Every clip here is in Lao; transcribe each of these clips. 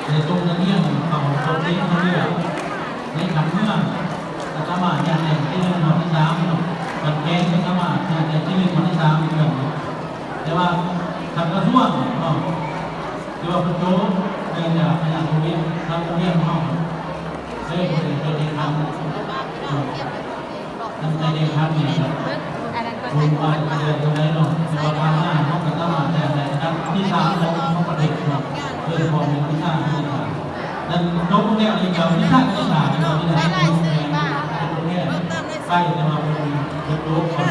ໄດ້ສົ່ງນັກຮຽນເຂົ້າສົບເສັງເຂົ້າເລືອກໃນຂັ້ນເມືອງ ກໍສາມາດຍາດໄດ້ທີໜຶ່ງຮອດທີສາມເນາະ, ຂັ້ນແຂວງກໍສາມາດຍາດໄດ້ທີໜຶ່ງຮອດທີສາມເທື່ອເນາະ. ແຕ່ວ່າທາງກະຊວງເນາະ ຖືວ່າເພິ່ນໂຈະເນື່ອງຈາກພະຍາດໂຄວິດ ທາງໂຮງຮຽນຂອງເຮົາເລີຍບໍ່ໄດ້ເຮັດໃຫ້ທັນເນາະ. ທັນໄປເດ້ງທັນນີ້ກໍບໍ່ຮູ້ວ່າຈະເດືອນເທົ່າໃດເນາະ, ແຕ່ວ່າຜ່ານມາເຮົາກໍສາມາດແຕ່ໄດ້ອັນດັບທີສາມຂອງ ຂອງປະເທດເນາະ, ໂດຍສະເພາະແມ່ນວິຊາຄະນິດສາດ. ນັ້ນຈົບໂຮງຮຽນນີ້ກໍວິຊາຄະນິດສາດເນາະ, ວິຊາຄະນິດສາດ ໄປ ແຕ່ວ່າເພິ່ນ ເພິ່ນຈົບກ່ອນ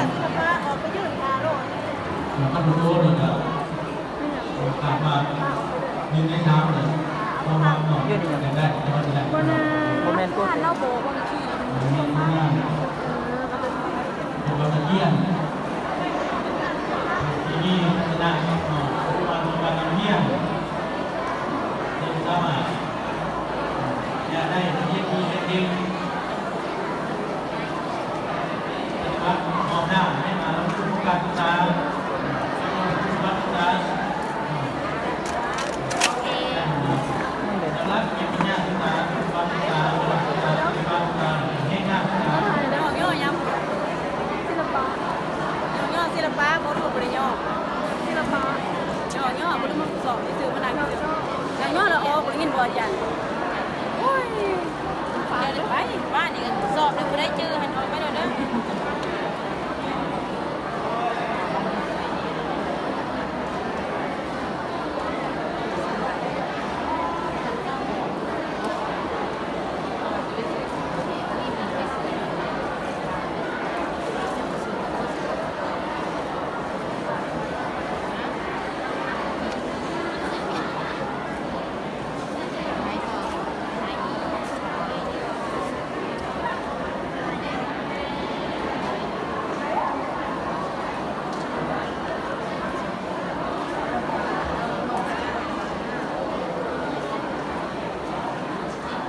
ແລ້ວກໍບໍ່ຈົບນີ້ກໍ ຂາດວ່າໜຶ່ງໃນສາມເລີຍ ບໍ່ມັກເນາະ, ຢາກໄດ້ແຕ່ວ່າບໍ່ໄດ້. ບໍ່ແມ່ນພວກ ລາວບໍ່ບັງຄີ ບໍ່ແມ່ນຜູ້ງາມ ເອີ ເພາະວ່ານັກຮຽນທີ່ມີທັດສະນະເນາະ ເພາະວ່ານັກຮຽນທີ່ສາມາດຢາກໄດ້ນັກຮຽນທີ່ເກັ່ງ ປະຕິບັດຮອບດ້ານໃນການລົງທຶນໂຄງການສຶກສາ ສະຖາບັນສຶກສາ ຫຼັກຈິດວິທະຍາສຶກສາ ສະຖາບັນສຶກສາ ສະຖາບັນສຶກສາ ແຫ່ງການສຶກສາ. ຍໍ ຍໍ ສິລະປະ ບໍ່ຮູ້ ບໍ່ໄດ້ຍໍ ສິລະປະ ບໍ່ໄດ້ຍໍ ຍໍ ຍໍ ບໍ່ໄດ້ມາສອບຊື່ໆ ມານັ່ງຊື່ໆ ນັ່ງຍໍລະອອກ ບໍ່ໄດ້ຍິນບໍ່ອາຈານ. ໂອ້ຍ ເຈົ້າໄດ້ໄປ ບ້ານນີ້ກໍສອບເດີ ຜູ້ໃດຈື່ຫັ້ນອອກໄປໂລດເດີ.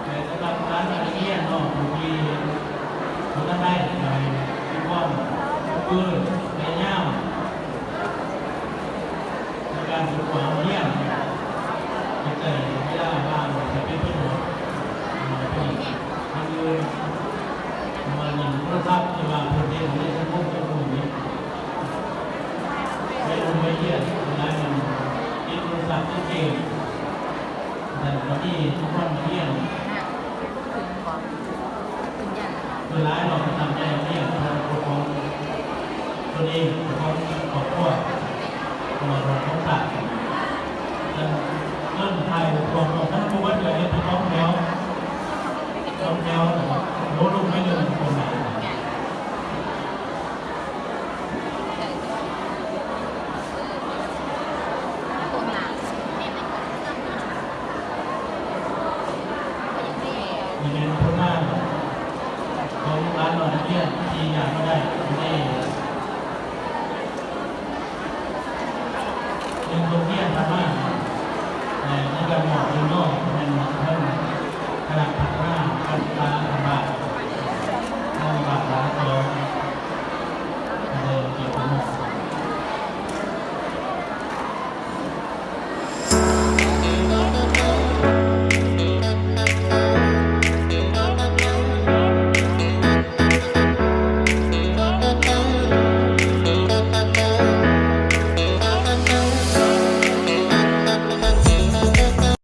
ແຕ່ສຳລັບການນັກຮຽນເນາະ ຜູ້ທີ່ບໍ່ທັນໄດ້ ກໍໃຫ້ມີຄວາມຝຶກຝືນ ພະຍາຍາມໃນການສຶກສາຮຽນ ໃຫ້ໃຊ້ເວລາວ່າງໃຫ້ເປັນປະໂຫຍດ. ອັນອື່ນ ເພາະວ່ານີ້ໂທລະສັບທີ່ວ່າເພິ່ນເຮັດໃນສັງຄົມທຸກມື້ນີ້ ໄປໂຮງໄປຮຽນຫຼາຍ ຕິດໂທລະສັບ ຕິດເກມ. ແຕ່ບາດນີ້ທຸກຄົນມາຮຽນ ສ່ວນຫຼາຍເນາະ ກໍຕັ້ງໃຈຮຽນເພື່ອປະກອບຕົນເອງ ປະກອບຄອບຄົວ ເພື່ອຂອງຊາດ. ແຕ່ເງິນຖ່າຍຮູບພວກເນາະ ມັນບໍ່ເບິດ ກໍເຮັດເປັນສອງແຖວ ສອງແຖວ ໂດດລົງໄປເລີຍ ຄົນຫຼາຍ. ນີ້ແມ່ນຜົນງານຂອງຫຼານນ້ອຍນັກຮຽນທີ່ຢາກມາໄດ້